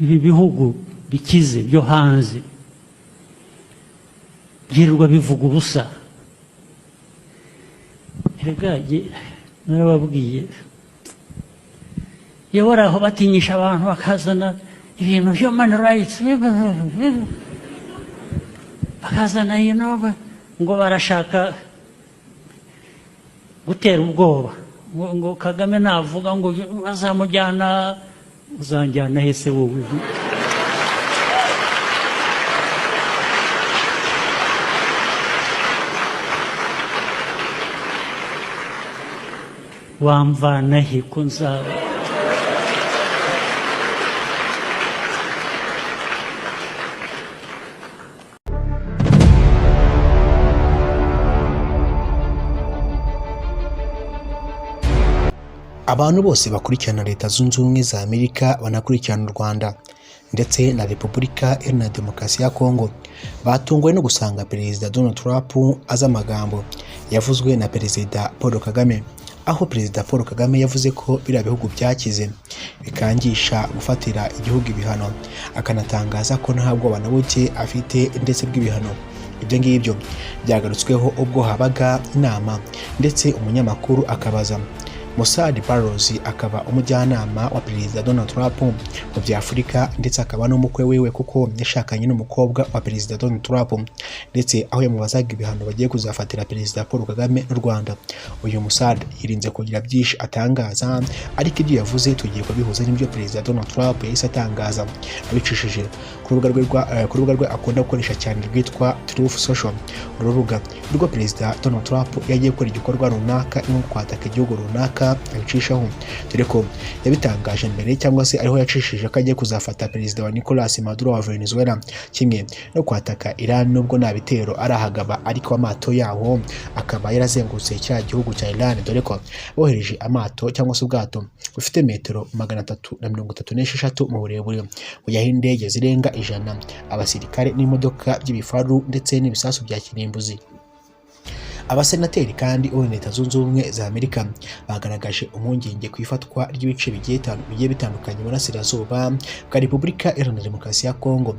Ibi bihugu bikize byo hanze byirirwa bivuga ubusa. Erega narababwiye, iyo bari aho batinyisha abantu, bakazana ibintu human rights, bakazana ngo barashaka gutera ubwoba, ngo Kagame navuga ngo bazamujyana. Uzanjyana hese wowe? Wamvana he ko nzaba? Abantu bose bakurikirana Leta Zunze Ubumwe za Amerika, banakurikirana u Rwanda ndetse na Repubulika Iharanira Demokarasi ya Kongo, batunguwe no gusanga Perezida Donald Trump azi amagambo yavuzwe na Perezida Paul Kagame, aho Perezida Paul Kagame yavuze ko biriya bihugu byakize bikangisha gufatira igihugu ibihano, akanatangaza ko nta bwoba na buke afite ndetse bw'ibihano. Ibyo ngibyo byagarutsweho ubwo habaga inama, ndetse umunyamakuru akabaza Massad Boulos, akaba umujyanama wa Perezida Donald Trump mu bya Afurika, ndetse akaba n'umukwe wiwe kuko yashakanye n'umukobwa wa Perezida Donald Trump, ndetse aho yamubazaga ibihano bagiye kuzafatira Perezida Paul Kagame n'u Rwanda. Uyu Massad yirinze kugira byinshi atangaza, ariko ibyo yavuze tugiye kubihuza n'ibyo Perezida Donald Trump yahise atangaza abicishije ku rubuga rwe akunda gukoresha cyane rwitwa Truth Social. Uru rubuga rwo Perezida Donald Trump yagiye gukora igikorwa runaka nko kwataka igihugu runaka abicishaho, dore ko yabitangaje mbere cyangwa se ariho yacishije ko agiye kuzafata Perezida wa Nicolas Maduro wa Venezuela, kimwe no kwataka Iran, nubwo nta bitero arahagaba, ariko amato yaho akaba yarazengurutse cya gihugu cya Iran, dore ko bohereje amato cyangwa se ubwato bufite metero 336 mu burebure, bujyaho indege zirenga 100, abasirikare n'imodoka by'ibifaru ndetse n'ibisasu bya kirimbuzi. Abasenateri kandi bo muri Leta Zunze Ubumwe za Amerika bagaragaje impungenge ku ifatwa ry'ibice bigiye bitandukanye mu burasirazuba bwa Repubulika Iharanira Demokarasi ya Kongo.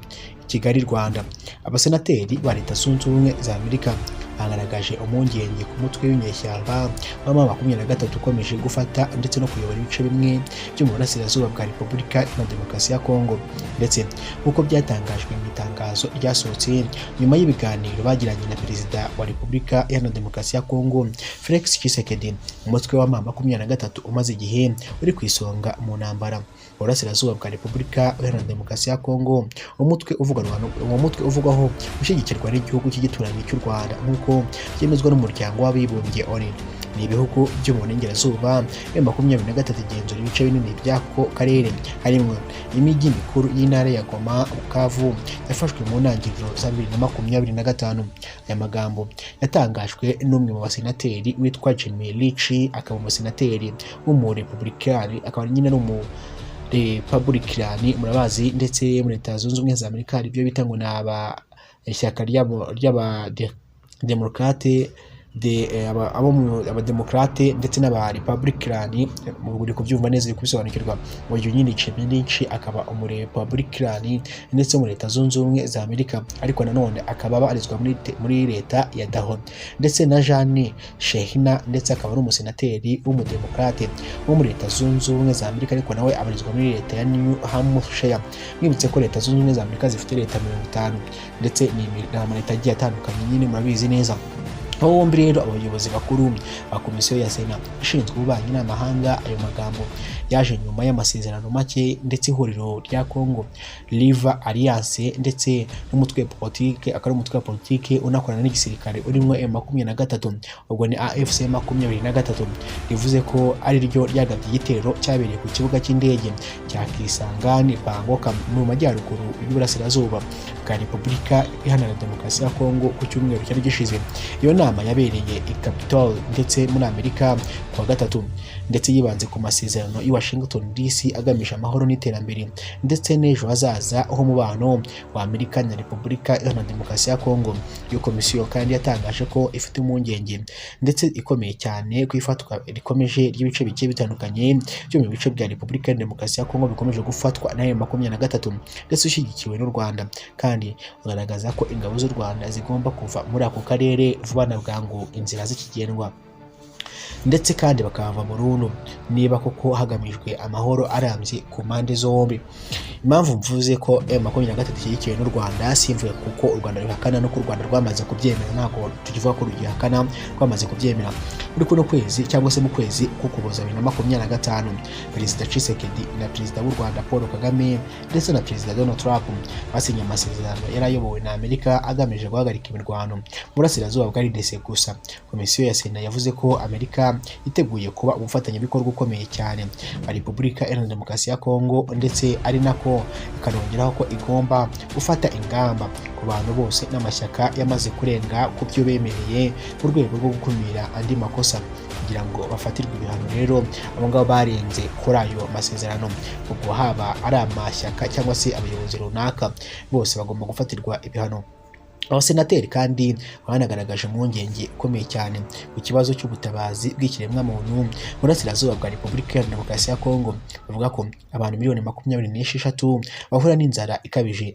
Kigali, Rwanda. Abasenateri ba Leta Zunze Ubumwe za Amerika bagaragaje impungenge ku mutwe w'inyeshyamba wa M23 ukomeje gufata ndetse no kuyobora ibice bimwe byo mu burasirazuba bwa Repubulika Iharanira Demokarasi ya Kongo, ndetse nk'uko byatangajwe mu itangazo ryasohotse nyuma y'ibiganiro bagiranye na Perezida wa Repubulika Iharanira Demokarasi ya Kongo Felix Tshisekedi. Umutwe wa M23 umaze igihe uri ku isonga mu ntambara mu burasirazuba bwa Repubulika Iharanira Demokarasi ya Kongo, uwo mutwe uvugwaho gushyigikirwa n'igihugu cy'igituranyi cy'u Rwanda, nk'uko byemezwa n'Umuryango w'Abibumbye ONU. Ni ibihugu byo mu burengerazuba. M23 igenzura ibice binini by'ako karere, harimo imijyi mikuru y'intara ya Goma, Bukavu yafashwe mu ntangiriro za 2025. Aya magambo yatangajwe n'umwe mu basenateri witwa Jimmy Rich, akaba umusenateri w'umurepublikani, akaba nyine ari umu Republican murabazi, ndetse muri Leta Zunze Ubumwe za Amerika hari ibyo bita ngo ni aba ishyaka ry'aba demokrate de abo abademokarate ndetse n'aba Republican. Uri kubyumva neza, uri kubisobanukirwa. Uyu nyine Jimmy Rich akaba umurepublican ndetse muri Leta Zunze Ubumwe za Amerika, ariko nanone akaba abarizwa muri leta ya Idaho, ndetse na Jeanne Shahina, ndetse akaba ari umusenateri w'umudemokrate wo muri Leta Zunze Ubumwe za Amerika, ariko nawe abarizwa muri leta ya New Hampshire. Mwibutse ko Leta Zunze Ubumwe za Amerika zifite leta 50, ndetse ni amaleta agiye atandukanye nyine murabizi neza. Abo bombi rero, abayobozi bakuru ba komisiyo ya Sena ishinzwe ububanyi n'amahanga, ayo magambo yaje nyuma y'amasezerano make ndetse ihuriro rya Congo River Alliance ndetse n'umutwe wa politike, akaba ari umutwe wa politike unakorana n'igisirikare urimo M23, ubwo ni AFC 23, rivuze ko ari ryo ryagabye igitero cyabereye ku kibuga cy'indege cya Kisangani Bangoka mu majyaruguru y'uburasirazuba bwa Repubulika Iharanira Demokarasi ya Kongo ku cyumweru cyari gishize. Iyo nama yabereye i Capitol ndetse muri Amerika ku wa gatatu, ndetse yibanze ku masezerano i Washington DC agamije amahoro n'iterambere ndetse n'ejo hazaza h'umubano wa Amerika na Repubulika Iharanira Demokarasi ya Kongo. Iyo komisiyo kandi yatangaje ko ifite impungenge ndetse ikomeye cyane ku ifatwa rikomeje ry'ibice bigiye bitandukanye byo mu bice bya Repubulika Iharanira Demokarasi ya Kongo bikomeje gufatwa na M23 ndetse ushyigikiwe n'u Rwanda, kandi ugaragaza ko ingabo z'u Rwanda zigomba kuva muri ako karere vuba na bwangu inzira zikigendwa, ndetse kandi bakahava burundu niba koko hagamijwe amahoro arambye ku mpande zombi. Impamvu mvuze ko M23 ishyigikiwe n'u Rwanda, simvuye kuko u Rwanda ruhakana, no ku Rwanda rwamaze kubyemera, ntabwo tukivuga ko rugihakana, rwamaze kubyemera. Muri kuno kwezi cyangwa se mu kwezi k'Ukuboza 2025, Perezida Tshisekedi na Perezida w'u Rwanda Paul Kagame ndetse na Perezida Donald Trump basinye amasezerano yari ayobowe na Amerika agamije guhagarika imirwano mu burasirazuba bwa RDC. Gusa Komisiyo ya Sena yavuze ko Amerika iteguye kuba umufatanyabikorwa ukomeye cyane wa Repubulika Iharanira Demokarasi ya Kongo, ndetse ari nako ikanongeraho ko igomba gufata ingamba ku bantu bose n'amashyaka yamaze kurenga ku byo bemereye mu rwego rwo gukumira andi makosa kugira ngo bafatirwe ibihano. Rero abo ngabo barenze kuri ayo masezerano, ubwo haba ari amashyaka cyangwa se abayobozi runaka, bose bagomba gufatirwa ibihano. Abasenateri kandi banagaragaje impungenge ikomeye cyane ku kibazo cy'ubutabazi bw'ikiremwamuntu mu burasirazuba bwa Repubulika Iharanira Demokarasi ya Kongo, bavuga ko abantu miliyoni 26 bahura n'inzara ikabije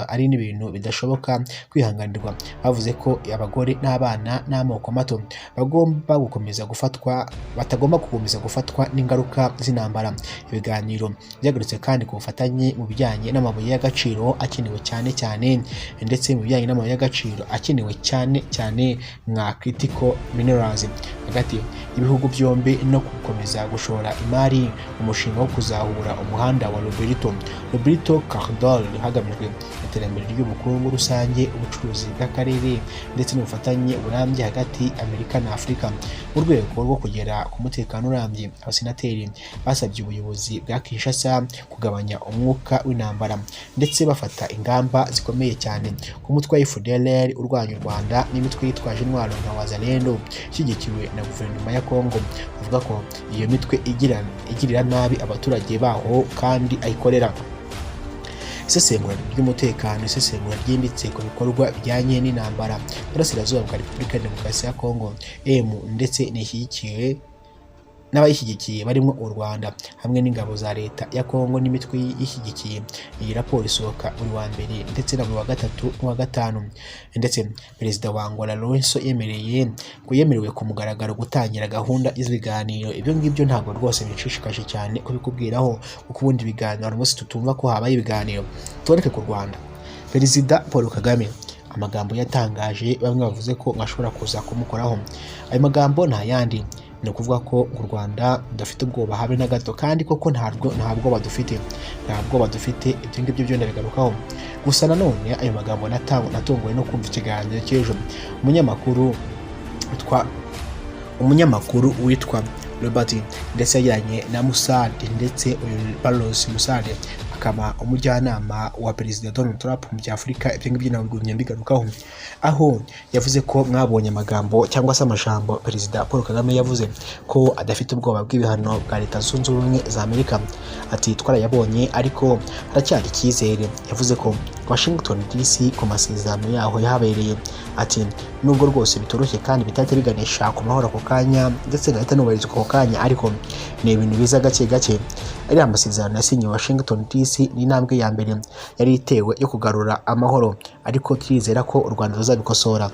ari n'ibintu bidashoboka kwihanganirwa. Bavuze ko abagore n'abana n'amoko mato bagomba gukomeza gufatwa, batagomba gukomeza gufatwa n'ingaruka z'intambara. Ibiganiro byagarutse kandi ku bufatanye mu bijyanye n'amabuye y'agaciro akenewe cyane cyane, ndetse mu bijyanye n'amabuye y'agaciro akenewe cyane cyane nka critical minerals hagati y'ibihugu byombi, no gukomeza gushora imari mu mushinga wo kuzahura umuhanda wa Lobito Corridor hagamijwe iterambere ry'ubukungu rusange, ubucuruzi bw'akarere ndetse n'ubufatanye burambye hagati Amerika na Afurika mu rwego rwo kugera ku mutekano urambye. Abasenateri basabye ubuyobozi bwa Kinshasa kugabanya umwuka w'intambara ndetse bafata ingamba zikomeye cyane ku mutwe wa FDLR urwanya u Rwanda n'imitwe yitwaje intwaro nka Wazalendo ishyigikiwe na guverinoma ya Kongo. Bavuga ko iyo mitwe igirira nabi abaturage baho kandi ayikorera. Isesengura ry'umutekano, isesengura ryimbitse ku bikorwa bijyanye n'intambara burasirazuba bwa Repubulika ya Demokarasi ya Kongo, M ndetse n'ishyigikiwe n'abayishyigikiye barimo u Rwanda hamwe n'ingabo za leta ya Kongo n'imitwe yishyigikiye. Iyi raporo isohoka buri wa mbere ndetse na buri wa gatatu n'uwa gatanu. Ndetse Perezida wa Angola Lourenço yemereye ko yemerewe ku mugaragaro gutangira gahunda y'ibiganiro. Ibyo ngibyo ntabwo rwose bishishikaje cyane kubikubwiraho, kuko ubundi ibiganiro hari umunsi tutumva ko habaye ibiganiro. Tubareke ku Rwanda. Perezida Paul Kagame, amagambo yatangaje bamwe bavuze ko ashobora kuza kumukoraho. Ayo magambo nta yandi, ni ukuvuga ko u Rwanda rudafite ubwoba habe na gato, kandi koko nta bwoba dufite, nta bwoba dufite. Ibyo ngibyo byo ndabigarukaho. Gusa nanone ayo magambo natunguwe no kumva ikiganiro cy'ejo, umunyamakuru witwa Robert ndetse yagiranye na Massad, ndetse uyu Boulos Massad akaba umujyanama wa Perezida Donald Trump mu bya Afurika. Ibyo ngibyo nabigumye mbigarukaho, aho yavuze ko mwabonye amagambo cyangwa se amajambo Perezida Paul Kagame yavuze ko adafite ubwoba bw'ibihano bwa Leta Zunze Ubumwe za Amerika. Ati: "Twarayabonye, ariko haracyari icyizere." Yavuze ko Washington DC ku masezerano yaho yahabereye, ati: "Nubwo rwose bitoroshye kandi bitahita biganisha ku mahoro ako kanya ndetse ngahita nubahirizwa ako kanya, ariko ni ibintu biza gake gake." Ariya masezerano yasinyiwe Washington DC ni intambwe ya mbere yari itewe yo kugarura amahoro, ariko turizera ko u Rwanda ruzabikosora.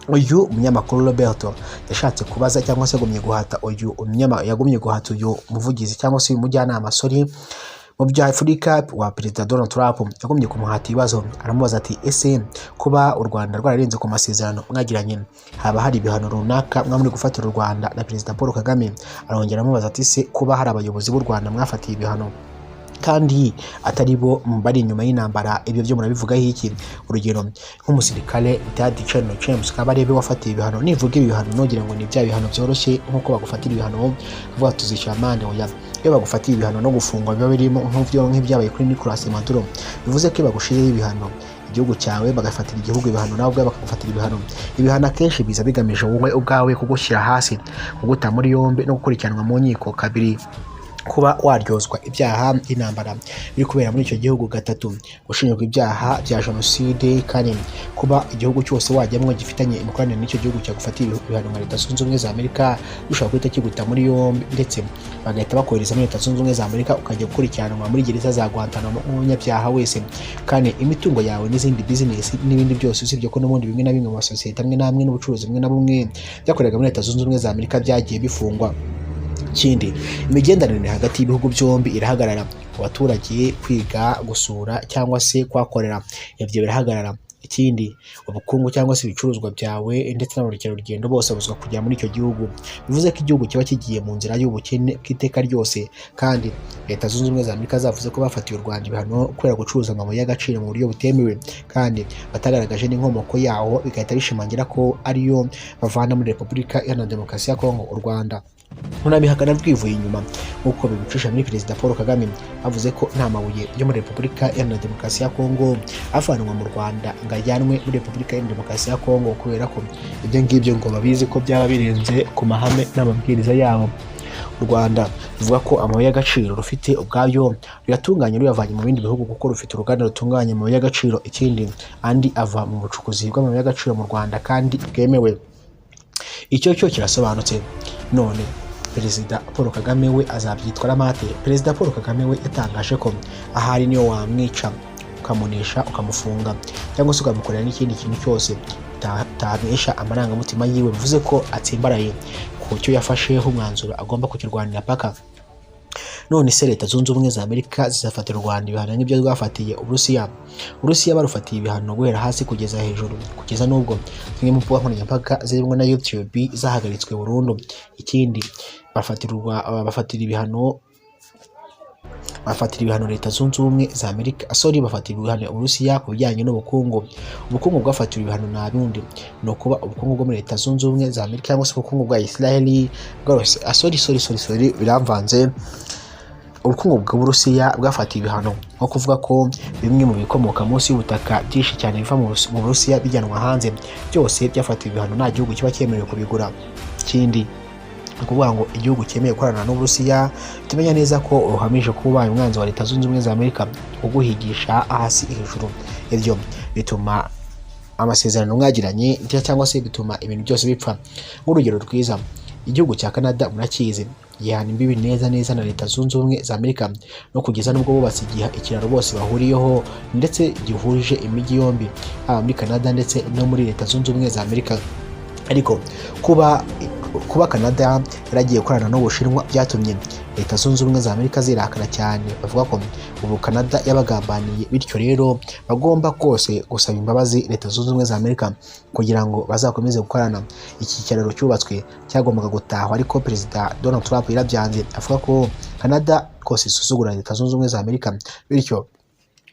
Uyu munyamakuru Roberto yashatse kubaza cyangwa se yagumye guhata uyu muvugizi cyangwa se uyu mujyanama, sorry, mu bya Afurika wa Perezida Donald Trump. Yagumye kumuhata ibibazo, aramubaza ati: "Ese kuba u Rwanda rwararenze ku masezerano mwagiranye, haba hari ibihano runaka mwaba muri gufatira u Rwanda na Perezida Paul Kagame?" Arongera aramubaza ati: "Se kuba hari abayobozi b'u Rwanda mwafatiye ibihano kandi atari bo bari inyuma y'intambara, ibyo byo murabivugaho iki?" Urugero nk'umusirikare Retired General James Kabarebe wafatiwe ibihano. Nivuga ibi bihano, nugira ngo ni bya bihano byoroshye nk'uko bagufatira ibihano kuvuga tuzishyura amande. Oya, iyo bagufatiye ibihano no gufungwa biba birimo, nk'ibyo nk'ibyabaye kuri Nicolas Maduro. Bivuze ko iyo bagushizeho ibihano, Igihugu cyawe bagafatira igihugu ibihano, nawe ubwawe bakagufatira ibihano. Ibihano akenshi biza bigamije wowe ubwawe kugushyira hasi, kuguta muri yombi no gukurikiranwa mu nkiko. Kabiri, kuba waryozwa ibyaha by'intambara biri kubera muri icyo gihugu. Gatatu, gushinjwa ibyaha bya jenoside. Kane, kuba igihugu cyose wajyamo gifitanye imikoranire n'icyo gihugu cyagufatiye ibihano nka Leta Zunze Ubumwe za Amerika bishobora guhita kiguta muri yombi, ndetse bagahita bakohereza muri Leta Zunze Ubumwe za Amerika, ukajya gukurikiranwa muri gereza za Guantanamo nk'umunyabyaha wese. Kane, imitungo yawe n'izindi bizinesi n'ibindi byose, usibye ko n'ubundi bimwe na bimwe mu masosiyete amwe n'amwe n'ubucuruzi bumwe na bumwe byakoreraga muri Leta Zunze Ubumwe za Amerika byagiye bifungwa. Ikindi, imigenderanire hagati y'ibihugu byombi irahagarara. Ku baturage, kwiga, gusura cyangwa se kuhakorera, ibyo birahagarara. Ikindi, ubukungu cyangwa se ibicuruzwa byawe ndetse n'abakerarugendo bose babuzwa kujya muri icyo gihugu. Bivuze ko igihugu kiba kigiye mu nzira y'ubukene bw'iteka ryose. Kandi Leta Zunze Ubumwe za Amerika zavuze ko bafatiye u Rwanda ibihano kubera gucuruza amabuye y'agaciro mu buryo butemewe kandi batagaragaje n'inkomoko yawo, bigahita bishimangira ko ariyo bavana muri Repubulika Iharanira Demokarasi ya Kongo. U Rwanda runabihakana rwivuye inyuma nk'uko bibicisha muri Perezida Paul Kagame. Bavuze ko nta mabuye yo muri Repubulika Iharanira Demokarasi ya Kongo avanwa mu Rwanda ngo ajyanwe muri Repubulika Iharanira Demokarasi ya Kongo, kubera ko ibyo ngibyo ngo babizi ko byaba birenze ku mahame n'amabwiriza yabo. U Rwanda ruvuga ko amabuye y'agaciro rufite ubwabyo ruyatunganya ruyavanye mu bindi bihugu, kuko rufite uruganda rutunganya amabuye y'agaciro. Ikindi, andi ava mu bucukuzi bw'amabuye y'agaciro mu Rwanda kandi bwemewe. Icyo cyo kirasobanutse. None Perezida Paul Kagame we azabyitwaramo ate? Perezida Paul Kagame we yatangaje ko ahari niyo wamwica, ukamunesha, ukamufunga cyangwa se ukamukorera n'ikindi kintu cyose, utamesha amarangamutima yiwe. Bivuze ko atsimbaraye ku cyo yafasheho umwanzuro, agomba kukirwanira paka. None se Leta Zunze Ubumwe za Amerika zizafatira u Rwanda ibihano nk'ibyo rwafatiye Uburusiya? Uburusiya barufatiye ibihano guhera hasi kugeza hejuru, kugeza n'ubwo zimwe mu mbuga nkoranyambaga zirimo na YouTube zahagaritswe burundu. Ikindi, bafatira ibihano Leta Zunze Ubumwe za Amerika, sorry, bafatira ibihano Uburusiya ku bijyanye n'ubukungu. Ubukungu bwafatiwe ibihano nta bundi, ni ukuba ubukungu bwo muri Leta Zunze Ubumwe za Amerika cyangwa se ubukungu bwa Israel bwose. Sorry, sorry, sorry, sorry, biramvanze. Ubukungu bw'Uburusiya bwafatiwe ibihano nko kuvuga ko bimwe mu bikomoka munsi y'ubutaka byinshi cyane biva mu Burusiya bijyanwa hanze byose byafatiwe ibihano, nta gihugu kiba cyemerewe kubigura. Ikindi, ni ukuvuga ngo igihugu cyemewe gukorana n'Uburusiya, tumenya neza ko uhamije kuba ubaye umwanzi wa Leta Zunze Ubumwe za Amerika, kuguhigisha hasi hejuru. Ibyo bituma amasezerano mwagiranye cyangwa se bituma ibintu byose bipfa. Nk'urugero rwiza, igihugu cya Canada murakizi, gihana imbibi neza neza na Leta Zunze Ubumwe za Amerika, no kugeza n'ubwo bubatse igihe ikiraro bose bahuriyeho ndetse gihuje imijyi yombi, haba muri Canada ndetse no muri Leta Zunze Ubumwe za Amerika. Ariko kuba Canada yaragiye gukorana n'Ubushinwa byatumye Leta Zunze Ubumwe za Amerika zirakara cyane, bavuga ko ubu Canada yabagambaniye, bityo rero bagomba rwose gusaba imbabazi Leta Zunze Ubumwe za Amerika kugira ngo bazakomeze gukorana. Iki kiraro cyubatswe cyagombaga gutahwa, ariko Perezida Donald Trump yarabyanze, avuga ko Canada rwose isuzugura Leta Zunze Ubumwe za Amerika, bityo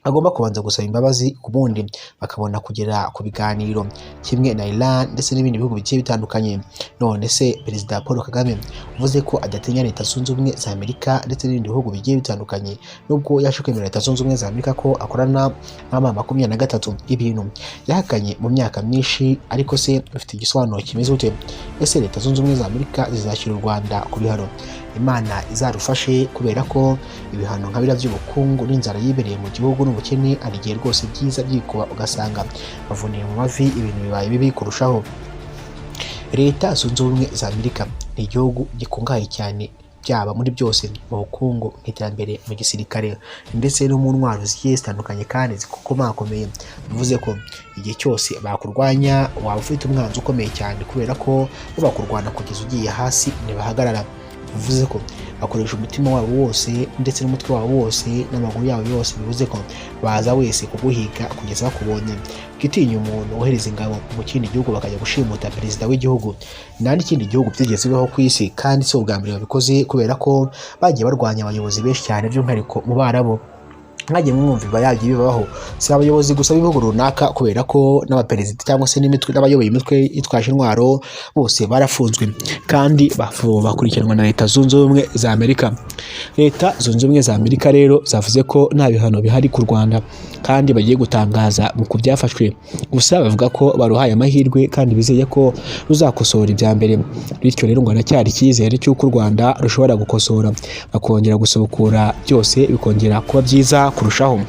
agomba kubanza gusaba imbabazi, ubundi bakabona kugera ku biganiro, kimwe na Iran ndetse n'ibindi bihugu bigiye bitandukanye. None se Perezida Paul Kagame uvuze ko adatinya Leta Zunze Ubumwe za Amerika ndetse n'ibindi bihugu bigiye bitandukanye, nubwo yaje kwemera Leta Zunze Ubumwe za Amerika ko akorana na M23, ibintu yahakanye mu myaka myinshi, ariko se bifite igisobanuro kimeze gute? Ese Leta Zunze Ubumwe za Amerika zizashyira u Rwanda ku bihano? Imana izarufashe, kubera ko ibihano nka biriya by'ubukungu n'inzara yibereye mu gihugu n'ubukene, hari igihe rwose byiza byikuba ugasanga bavuniye mu mavi, ibintu bibaye bibi kurushaho. Leta Zunze Ubumwe za Amerika ni igihugu gikungahaye cyane, byaba muri byose, mu bukungu, mu iterambere, mu gisirikare ndetse no mu ntwaro zigiye zitandukanye kandi zikomakomeye. Bivuze ko igihe cyose bakurwanya waba ufite umwanzi ukomeye cyane, kubera ko bo bakurwana kugeza ugiye hasi, ntibahagarara. Bivuze ko bakoresha umutima wabo wose ndetse n'umutwe wabo wose n'amaguru yabo yose. Bivuze ko baza wese kuguhiga kugeza bakubonye. Gitinya umuntu wohereza ingabo mu kindi gihugu bakajya gushimuta perezida w'igihugu. Nta n'ikindi gihugu byigeze bibaho ku isi, kandi si ubwa mbere babikoze, kubera ko bagiye barwanya abayobozi benshi cyane, by'umwihariko mu Barabu. Mwagiye mwumva iba yagiye bibaho, si abayobozi gusa b'ibihugu runaka, kubera ko n'abaperezida cyangwa se n'imitwe n'abayoboye imitwe yitwaje intwaro bose barafunzwe kandi bakurikiranwa na Leta Zunze Ubumwe za Amerika. Leta Zunze Ubumwe za Amerika rero zavuze ko nta bihano bihari ku Rwanda kandi bagiye gutangaza mu ku byafashwe. Gusa bavuga ko baruhaye amahirwe kandi bizeye ko ruzakosora ibya mbere. Bityo rero ngo haracyari icyizere cy'uko u Rwanda rushobora gukosora, bakongera gusubukura byose, bikongera kuba byiza kurushaho.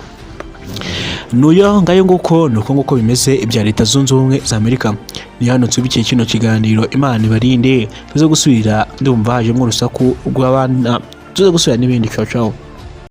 Nuyo ngayo nguko, ni uko nguko bimeze ibya Leta Zunze Ubumwe za Amerika. Ni hano nsubikiye kino kiganiro. Imana ibarinde, tuze gusubira. Ndumva hajemo urusaku rw'abana, tuze gusubira n'ibindi. Ciao ciao.